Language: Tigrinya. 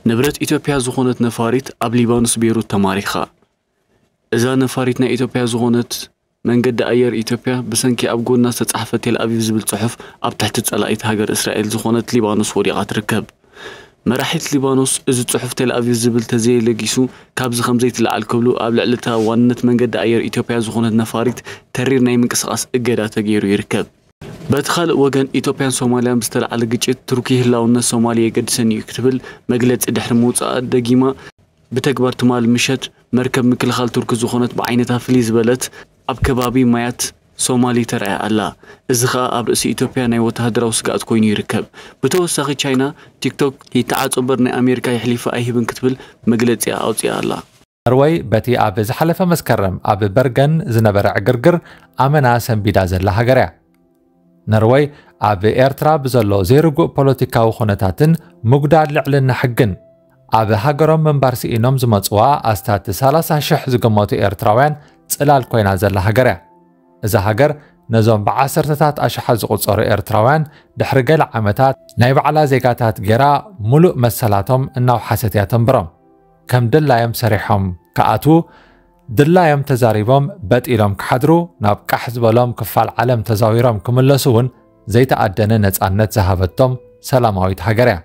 ንብረት ኢትዮጵያ ዝኾነት ነፋሪት ኣብ ሊባኖስ ቤሩት ተማሪኻ። እዛ ነፋሪት ናይ ኢትዮጵያ ዝኾነት መንገዲ ኣየር ኢትዮጵያ ብሰንኪ ኣብ ጎና ዝተጻሕፈ ቴል ኣቪቭ ዝብል ጽሑፍ ኣብ ትሕቲ ጸላኢት ሃገር እስራኤል ዝኾነት ሊባኖስ ወዲቓ ትርከብ። መራሒት ሊባኖስ እዚ ጽሑፍ ቴል ኣቪቭ ዝብል ተዘየለጊሱ ካብዚ ከም ዘይትለዓል ክብሉ ኣብ ልዕሊ እታ ዋንነት መንገዲ ኣየር ኢትዮጵያ ዝኾነት ነፋሪት ተሪር ናይ ምንቅስቓስ እገዳ ተገይሩ ይርከብ። በቲ ካልእ ወገን ኢትዮጵያን ሶማልያን ብዝተለዓለ ግጭት ቱርኪ ህላውነት ሶማሊ የገድሰኒ እዩ ክትብል መግለጺ ድሕሪ ምውጻኣ ደጊማ ብተግባር ትማል ምሸት መርከብ ምክልኻል ቱርኪ ዝኾነት ብዓይነታ ፍልይ ዝበለት ኣብ ከባቢ ማያት ሶማሊ ተራእያ ኣላ። እዚ ኸኣ ኣብ ርእሲ ኢትዮጵያ ናይ ወተሃደራዊ ስግኣት ኮይኑ ይርከብ። ብተወሳኺ ቻይና ቲክቶክ ይተዓጾ እምበር ናይ ኣሜሪካ የሕሊፋ ኣይህብን ክትብል መግለጺኣ ኣውጺኣ ኣላ። ነርወይ በቲ ኣብ ዝሓለፈ መስከረም ኣብ በርገን ዝነበረ ዕግርግር ኣመና ሰንቢዳ ዘላ ሃገር እያ። ነርወይ ኣብ ኤርትራ ብዘሎ ዘይርጉእ ፖለቲካዊ ኩነታትን ምጉዳል ልዕልና ሕግን ኣብ ሃገሮም ምንባር ስኢኖም ዝመጽዋ ኣስታት ሰላሳ ሽሕ ዝግመቱ ኤርትራውያን ጽላል ኮይና ዘላ ሃገር እያ። እዛ ሃገር ነዞም ብዓሰርተታት ኣሽሓት ዝቑጸሩ ኤርትራውያን ድሕሪ ገለ ዓመታት ናይ ባዕላ ዜጋታት ጌራ ሙሉእ መሰላቶም እናውሓሰት እያ ተንብሮም። ከም ድላዮም ሰሪሖም ክኣትዉ፣ ድላዮም ተዛሪቦም በጥ ኢሎም ክሓድሩ፣ ናብ ቃሕ ዝበሎም ክፋል ዓለም ተዛዊሮም ክምለሱ እውን ዘይተኣደነ ነጻነት ዝሃበቶም ሰላማዊት ሃገር እያ።